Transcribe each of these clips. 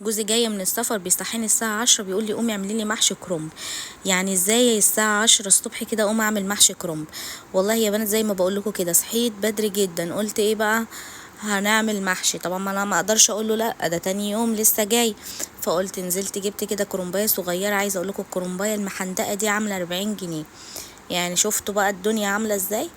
جوزي جاي من السفر بيصحيني الساعة 10 بيقول لي قومي اعملي لي محشي كرنب. يعني ازاي الساعة 10 الصبح كده اقوم اعمل محشي كرنب؟ والله يا بنات زي ما بقول لكم كده، صحيت بدري جدا قلت ايه بقى، هنعمل محشي. طبعا ما انا ما اقدرش اقول له لا، ده تاني يوم لسه جاي. فقلت نزلت جبت كده كرنبايه صغيرة، عايزه اقول لكم الكرنبايه المحندقه دي عامله 40 جنيه. يعني شفتوا بقى الدنيا عامله ازاي.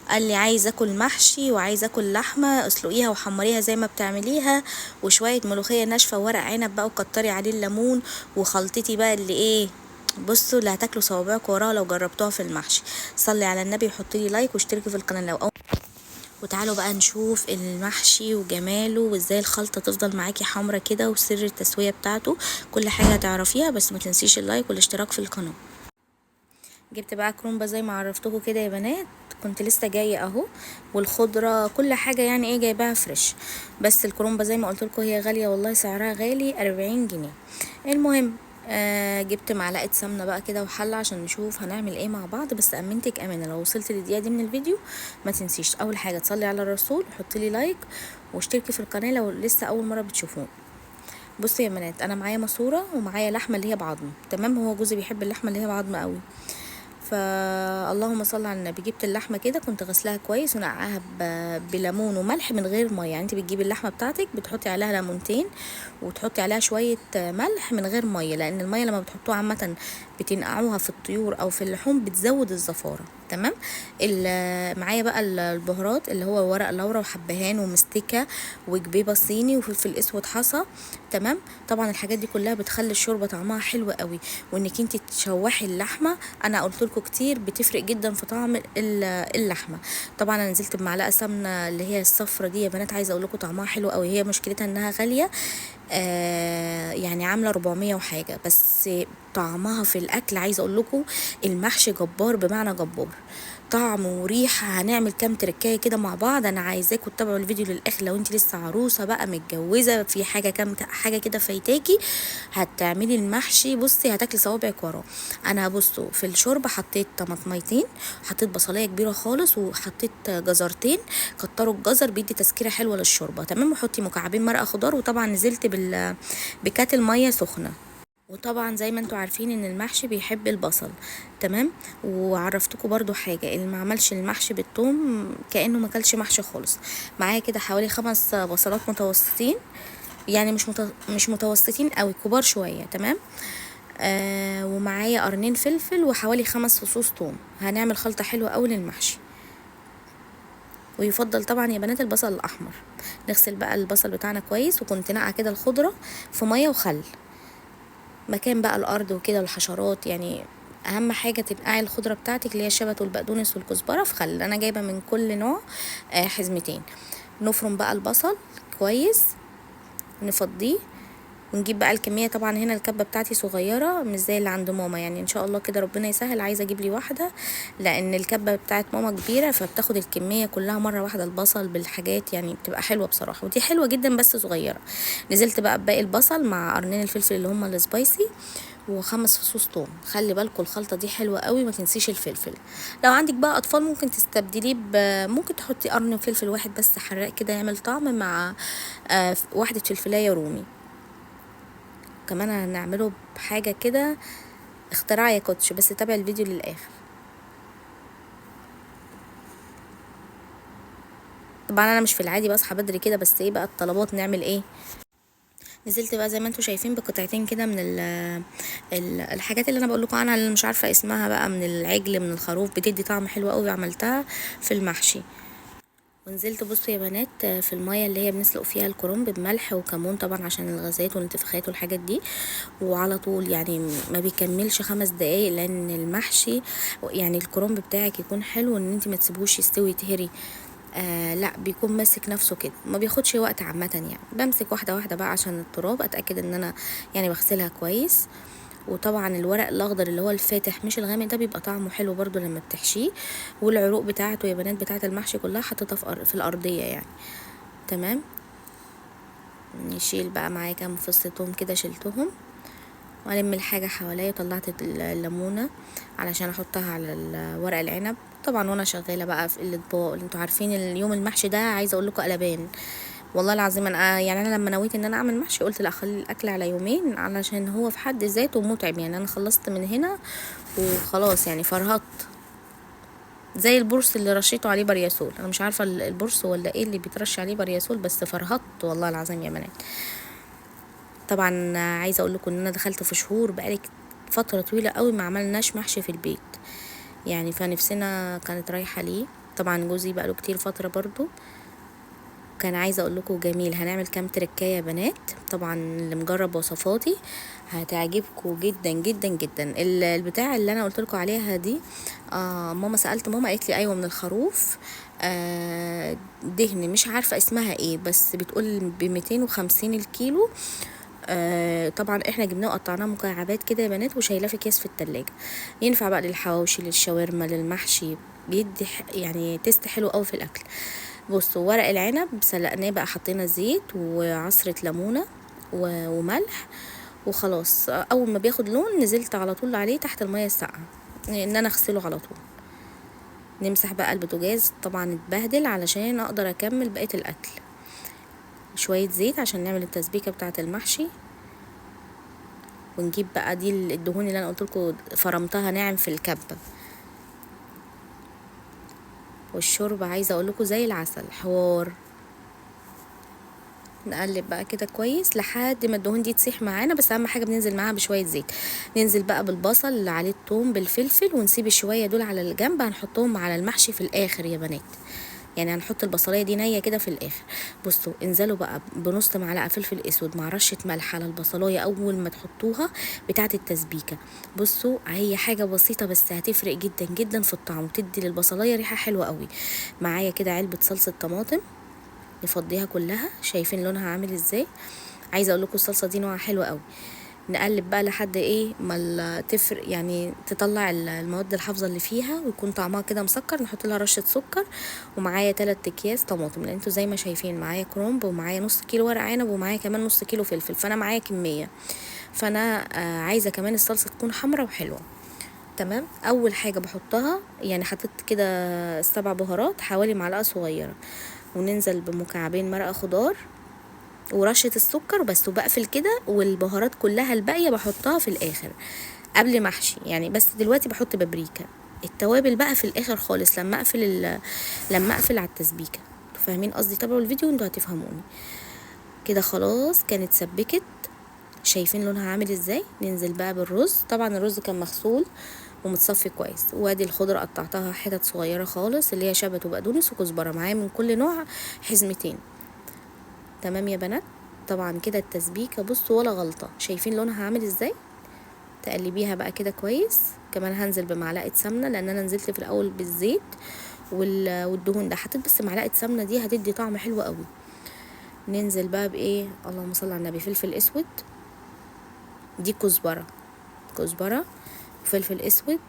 قال لي عايز اكل محشي وعايز اكل لحمه، اسلقيها وحمريها زي ما بتعمليها، وشوية ملوخية ناشفة وورق عنب بقى، وكتري عليه الليمون، وخلطتي بقى اللي ايه، بصوا اللي هتاكلوا صوابعكم وراها لو جربتوها في المحشي. صلي على النبي وحطي لي like واشتركي في القناة لو اول. وتعالوا بقى نشوف المحشي وجماله وازاي الخلطة تفضل معاكي حمرا كده، وسر التسوية بتاعته، كل حاجة هتعرفيها. بس ما تنسيش ال like والاشتراك في القناة. جبت بقى كرومبه زي ما عرفتكم كده يا بنات، كنت لسه جاية اهو، والخضره كل حاجة يعني ايه جايباها fresh. بس الكرومبه زي ما قلت لكم هي غالية والله، سعرها غالي 40 جنيه. المهم جبت معلقه سمنه بقى كده وحله عشان نشوف هنعمل ايه مع بعض. بس امنتك امانه لو وصلت للدقيقه دي من الفيديو ما تنسيش اول حاجة تصلي على الرسول، وحطي لي like واشتركي في القناة لو لسه اول مرة بتشوفوني. بصوا يا بنات، انا معايا ماسوره ومعايا لحمه اللي هي بعظم، تمام. هو جوزي بيحب اللحمة اللي هي بعظم قوي، فاللهم صل على النبي. جبت اللحمة كده كنت غسلاها كويس ونقعها بليمون وملح من غير مية. يعني انت بتجيبي اللحمة بتاعتك بتحطي عليها ليمونتين وتحطي عليها شوية ملح من غير مية، لان المية لما بتحطوها عامة بتنقعوها في الطيور او في اللحوم بتزود الزفاره، تمام. معايا بقى البهارات اللي هو ورق لورا وحبهان ومستكه وجبيبه صيني وفلفل اسود حصى، تمام. طبعا الحاجات دي كلها بتخلي الشوربة طعمها حلو قوي، وانك انت تشوحي اللحمة انا قلت لكم كتير بتفرق جدا في طعم اللحمة. طبعا انا نزلت بمعلقه سمنه اللي هي الصفرة دي يا بنات، عايزه اقول لكم طعمها حلو قوي. هي مشكلتها انها غالية، يعني عامله 400 وحاجه، بس طعمها في الاكل عايزه اقول لكم المحشي جبار، بمعنى جبار، طعم وريحه. هنعمل كام تركايه كده مع بعض، انا عايزاكم تتابعوا الفيديو للاخر. لو انت لسه عروسه بقى متجوزة في حاجة كام حاجة كده فايتاكي، هتعملي المحشي بصي هتاكلي صوابعك وراه. انا بصوا في الشوربة حطيت طماطميتين، حطيت بصلايه كبيرة خالص، وحطيت جزرتين. كتروا الجزر بيدي تسكيره حلوة للشوربه، تمام. وحطي مكعبين مرقه خضار، وطبعا نزلت بكاتل مية سخنة. وطبعا زي ما انتوا عارفين ان المحشي بيحب البصل، تمام. وعرفتكم برضو حاجة، اللي ما عملش المحشي بالثوم كأنه ما كلش محشي خالص. معايا كده حوالي 5 بصلات متوسطين، يعني مش متوسطين قوي، كبار شوية، تمام. ومعايا قرنين فلفل وحوالي 5 فصوص ثوم. هنعمل خلطة حلوة قوي للمحشي، ويفضل طبعا يا بنات البصل الاحمر. نغسل بقى البصل بتاعنا كويس، وكنت نقع كده الخضرة في مية وخل مكان بقى الارض وكده والحشرات. يعني اهم حاجة تنقعي الخضرة بتاعتك اللي هي الشبت والبقدونس والكزبره في خل. انا جايبه من كل نوع حزمتين. نفرم بقى البصل كويس، نفضيه، ونجيب بقى الكمية. طبعا هنا الكبه بتاعتي صغيرة مش زي اللي عند ماما، يعني ان شاء الله كده ربنا يسهل عايزه اجيب لي واحدة، لان الكبه بتاعت ماما كبيرة فبتاخد الكمية كلها مرة واحدة، البصل بالحاجات يعني بتبقى حلوة بصراحة، ودي حلوة جدا بس صغيرة. نزلت بقى بباقي البصل مع قرنين الفلفل اللي هما السبايسي و5 فصوص توم. خلي بالكم الخلطة دي حلوة قوي، ما تنسيش الفلفل. لو عندك بقى اطفال ممكن تستبدليه ممكن تحطي قرن فلفل واحد بس حراق كده يعمل طعم مع واحدة فلفلايه رومي. كمان هنعمله بحاجة كده اختراع يا كوتش، بس تابع الفيديو للاخر. طبعا انا مش في العادي بصحى بدري كده، بس ايه بقى الطلبات نعمل ايه. نزلت بقى زي ما انتم شايفين بقطعتين كده من الحاجات اللي انا بقول لكم عنها اللي مش عارفه اسمها بقى، من العجل من الخروف، بتدي طعم حلو قوي. عملتها في المحشي. ونزلت بصوا يا بنات في المية اللي هي بنسلق فيها الكرنب بملح وكمون طبعا عشان الغازات والانتفاخات والحاجات دي، وعلى طول يعني ما بيكملش 5 دقايق، لان المحشي يعني الكرنب بتاعك يكون حلو ان انت ما تسيبهوش يستوي يتهري، لا بيكون ماسك نفسه كده، ما بياخدش وقت عامة. يعني بمسك واحدة واحدة بقى عشان التراب، اتاكد ان انا يعني بغسلها كويس. وطبعا الورق الاخضر اللي هو الفاتح مش الغامق ده بيبقى طعمه حلو برضو لما بتحشيه. والعروق بتاعته يا بنات بتاعه المحشي كلها حطيتها في الارضية يعني، تمام. نشيل بقى معايا كام فص توم كده شلتهم، والم الحاجة حواليا. طلعت الليمونه علشان احطها على ورق العنب. طبعا وانا شغالة بقى في الاطباق، انتوا عارفين اليوم المحشي ده عايزه اقول لكم قلبان، والله العظيم انا يعني انا لما نويت ان انا اعمل محشي قلت لا اخلي الاكل على يومين، علشان هو في حد ذاته متعب. يعني انا خلصت من هنا وخلاص، يعني فرهطت زي البرص اللي رشيته عليه برياسول. انا مش عارفه البرص ولا ايه اللي بيترش عليه برياسول، بس فرهطت والله العظيم يا بنات. طبعا عايزه اقول لكم ان انا دخلت في شهور بقالي فترة طويلة قوي ما عملناش محشي في البيت، يعني فنفسنا كانت رايحة ليه. طبعا جوزي بقاله كتير فترة برضو كان عايزه اقول لكم جميل. هنعمل كام تركايه يا بنات، طبعا اللي مجرب وصفاتي هتعجبكم جدا جدا جدا. البتاع اللي انا قلت لكم عليها دي، ماما سالت ماما قالت لي ايوه من الخروف، دهن مش عارفه اسمها ايه، بس بتقول ب250 الكيلو. طبعا احنا جبناه وقطعناه مكعبات كده يا بنات، وشايلاه في اكياس في التلاجة. ينفع بقى للحواوشي، للشاورما، للمحشي، بيدي يعني taste حلو قوي في الاكل. بصوا ورق العنب سلقناه بقى، حطينا زيت وعصرة ليمونة وملح وخلاص. اول ما بياخد لون نزلت على طول عليه تحت المية الساقعة ان انا اغسله على طول. نمسح بقى البوتاجاز، طبعا اتبهدل علشان اقدر اكمل بقية الاكل. شوية زيت عشان نعمل التسبيكة بتاعة المحشي، ونجيب بقى دي الدهون اللي انا قلت لكم فرمتها ناعم في الكبة. والشوربة عايزة اقول لكم زي العسل حوار. نقلب بقى كده كويس لحد ما الدهون دي تسيح معانا، بس اهم حاجة بننزل معاها بشوية زيت. ننزل بقى بالبصل اللي عليه الثوم بالفلفل، ونسيب الشوية دول على الجنب، هنحطهم على المحشي في الاخر يا بنات. يعني هنحط البصلايه دي نيه كده في الاخر. بصوا انزلوا بقى بنص معلقه فلفل اسود مع رشه ملح على البصلايه اول ما تحطوها بتاعه التسبيكه. بصوا هي حاجة بسيطة بس هتفرق جدا جدا في الطعم، وتدي للبصلايه ريحه حلوة قوي. معايا كده علبة صلصه طماطم نفضيها كلها، شايفين لونها عامل ازاي؟ عايزه اقول لكم الصلصه دي نوعها حلو قوي. نقلب بقى لحد ايه ما تفرق، يعني تطلع المواد الحافظة اللي فيها ويكون طعمها كده مسكر. نحط لها رشه سكر. ومعايا 3 اكياس طماطم، لان انتوا زي ما شايفين معايا كرنب، ومعايا نص كيلو ورق عنب، ومعايا كمان نص كيلو فلفل، فانا معايا كمية. فانا عايزه كمان الصلصه تكون حمرا وحلوه. تمام. اول حاجة بحطها يعني حطيت كده 7 بهارات حوالي معلقه صغيرة، وننزل بمكعبين مرقه خضار ورشة السكر بس، وبقفل كده. والبهارات كلها الباقية بحطها في الآخر قبل ما احشي يعني، بس دلوقتي بحط بابريكا. التوابل بقى في الآخر خالص لما اقفل لما اقفل على التسبيكة. فاهمين قصدي؟ تابعوا الفيديو وانتوا هتفهموني كده. خلاص كانت سبكت، شايفين لونها عامل ازاي؟ ننزل بقى بالرز. طبعا الرز كان مغسول ومتصفي كويس. وادي الخضرة قطعتها حتت صغيرة خالص، اللي هي شبت وبقدونس وكزبرة، معايا من كل نوع حزمتين. تمام يا بنات. طبعا كده التسبيكه بصوا ولا غلطه، شايفين لونها عامل ازاي؟ تقلبيها بقى كده كويس. كمان هنزل بمعلقه سمنه، لان انا نزلت في الاول بالزيت والدهون ده، حطيت بس معلقه سمنه دي هتدي طعم حلو قوي. ننزل بقى بايه، اللهم صل على النبي، فلفل اسود، دي كزبره، كزبره وفلفل اسود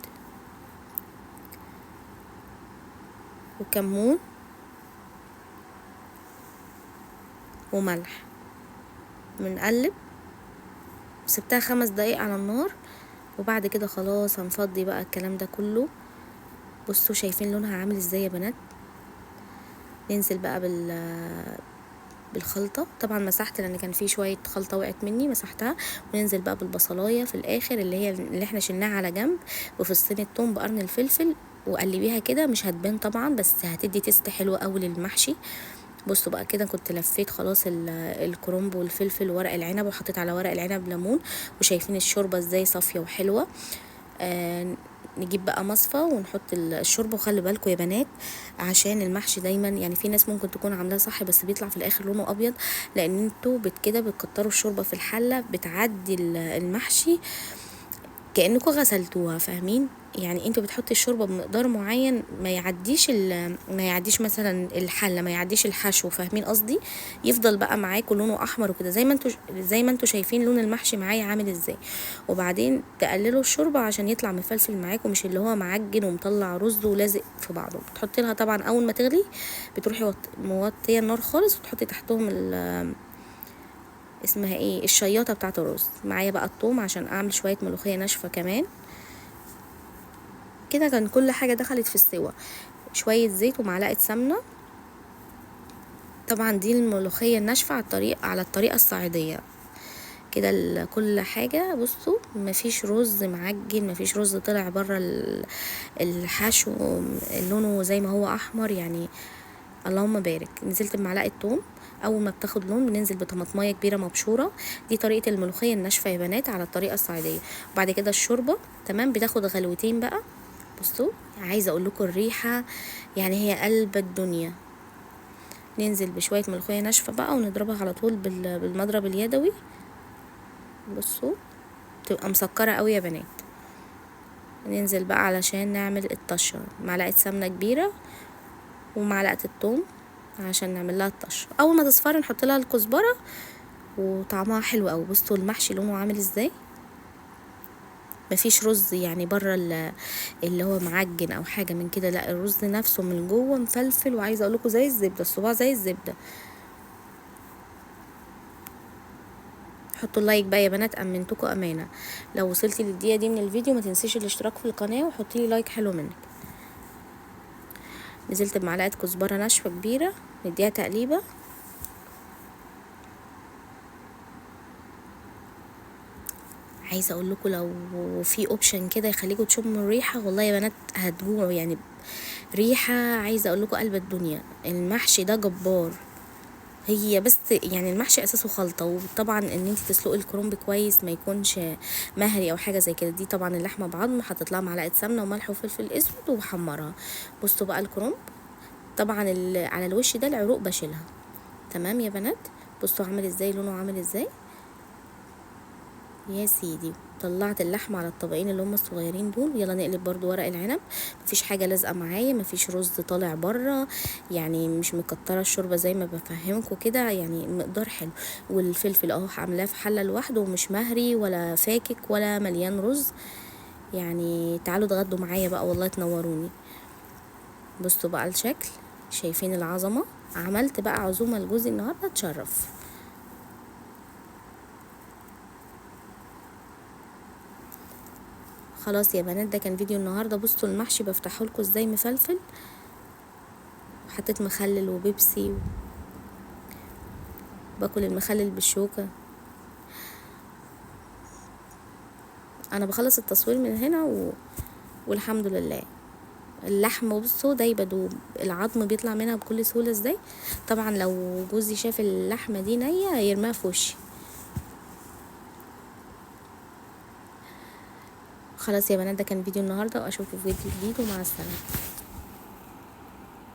وكمون وملح. بنقلب، سبتها 5 دقايق على النار، وبعد كده خلاص هنفضي بقى الكلام ده كله. بصوا شايفين لونها عامل ازاي يا بنات؟ ننزل بقى بالخلطة. طبعا مسحت لان كان في شوية خلطة وقعت مني، مسحتها. وننزل بقى بالبصلاية في الاخر اللي هي اللي احنا شلناها على جنب، وفصين الثوم بقرن الفلفل، وقلبيها كده. مش هتبان طبعا بس هتدي taste حلو قوي للمحشي. بصوا بقى كده كنت لفيت خلاص الكرنب والفلفل وورق العنب، وحطيت على ورق العنب ليمون، وشايفين الشوربة ازاي صافية وحلوه. نجيب بقى مصفى ونحط الشوربة. وخلي بالكم يا بنات عشان المحشي دايما يعني في ناس ممكن تكون عاملاه صح بس بيطلع في الاخر لونه ابيض، لان انتوا كده بتكتروا الشوربة في الحلة، بتعدي المحشي كأنكم غسلتوها، فاهمين؟ يعني انتوا بتحطي الشوربة بمقدار معين ما يعديش ما يعديش مثلا الحلة، ما يعديش الحشو، فاهمين قصدي؟ يفضل بقى معاكم لونه احمر وكده، زي ما انتوا شايفين لون المحشي معايا عامل ازاي. وبعدين تقللوا الشوربة عشان يطلع مفلفل معاكم، مش اللي هو معجن ومطلع رز ولازق في بعضه. بتحطي لها طبعا اول ما تغلي بتروحي موطيه النار خالص، وتحطي تحتهم اسمها ايه الشياطه بتاعه الرز. معايا بقى الثوم عشان اعمل شوية ملوخية ناشفة كمان. كده كان كل حاجة دخلت في السوا. شوية زيت ومعلقة سمنه. طبعا دي الملوخية الناشفة على الطريقة الصعيدية كده، كل حاجة. بصوا مفيش رز معجن، مفيش رز طلع بره الحشو، لونه زي ما هو احمر يعني، اللهم بارك. نزلت بمعلقة توم، اول ما بتاخد لون بننزل بطماطمايه كبيرة مبشوره. دي طريقه الملوخية الناشفه يا بنات على الطريقة الصعيديه. وبعد كده الشوربة، تمام، بتاخد غلوتين بقى. بصوا عايزه اقول لكم الريحة يعني هي قلب الدنيا. ننزل بشوية ملوخية ناشفة بقى ونضربها على طول بالمضرب اليدوي. بصوا بتبقى مسكره قوي يا بنات. ننزل بقى علشان نعمل الطشه، معلقه سمنه كبيرة ومعلقة الثوم عشان نعمل لها الطشه. اول ما تصفر نحط لها الكزبره وطعمها حلو قوي. بصوا المحشي لونه عامل ازاي، مفيش رز يعني بره اللي هو معجن او حاجة من كده، لا الرز نفسه من جوه مفلفل، وعايزه اقول لكم زي الزبدة، الصباع زي الزبدة. حطوا ال like بقى يا بنات، امنتكم امانه. لو وصلتي للدقيقه دي من الفيديو ما تنسيش الاشتراك في القناة وحطي لي like حلو منك. نزلت بمعلقه كزبره ناشفة كبيرة، نديها تقليبه. عايزه اقول لكم لو في option كده يخليكم تشموا الريحة، والله يا بنات هتجوعوا يعني، ريحه عايزه اقول لكم قلب الدنيا. المحشي ده جبار، هي بس يعني المحشي اساسه خلطه، وطبعا ان انت تسلقي الكرنب كويس ما يكونش مهري او حاجة زي كده. دي طبعا اللحمة بعظم، حطيت لها معلقه سمنه وملح وفلفل اسود وبحمرها. بصوا بقى الكرنب طبعا على الوش ده العروق بشيلها، تمام يا بنات. بصوا عامل ازاي، لونه عامل ازاي يا سيدي. طلعت اللحمة على الطبقين اللي هم الصغيرين دول. يلا نقلب برضو ورق العنب، مفيش حاجة لازقه معايا، مفيش رز طالع بره، يعني مش مكتره الشوربة زي ما بفهمكم كده، يعني مقدار حلو. والفلفل اهو عاملاه في حله لوحده، ومش مهري ولا فاكك ولا مليان رز. يعني تعالوا اتغدوا معايا بقى والله تنوروني. بصوا بقى الشكل، شايفين العظمة. عملت بقى عزومة لجوزي النهارده، اتشرف. خلاص يا بنات ده كان فيديو النهارده. بصوا المحشي بفتحه لكم ازاي مفلفل، وحطيت مخلل وبيبسي، باكل المخلل بالشوكة. انا بخلص التصوير من هنا والحمد لله. اللحم بصوا دايبه دوب، العظم بيطلع منها بكل سهولة ازاي. طبعا لو جوزي شاف اللحمة دي نيه يرميها في وشي. خلاص يا بنات ده كان فيديو النهارده، واشوفكم في فيديو جديد، ومع السلامة.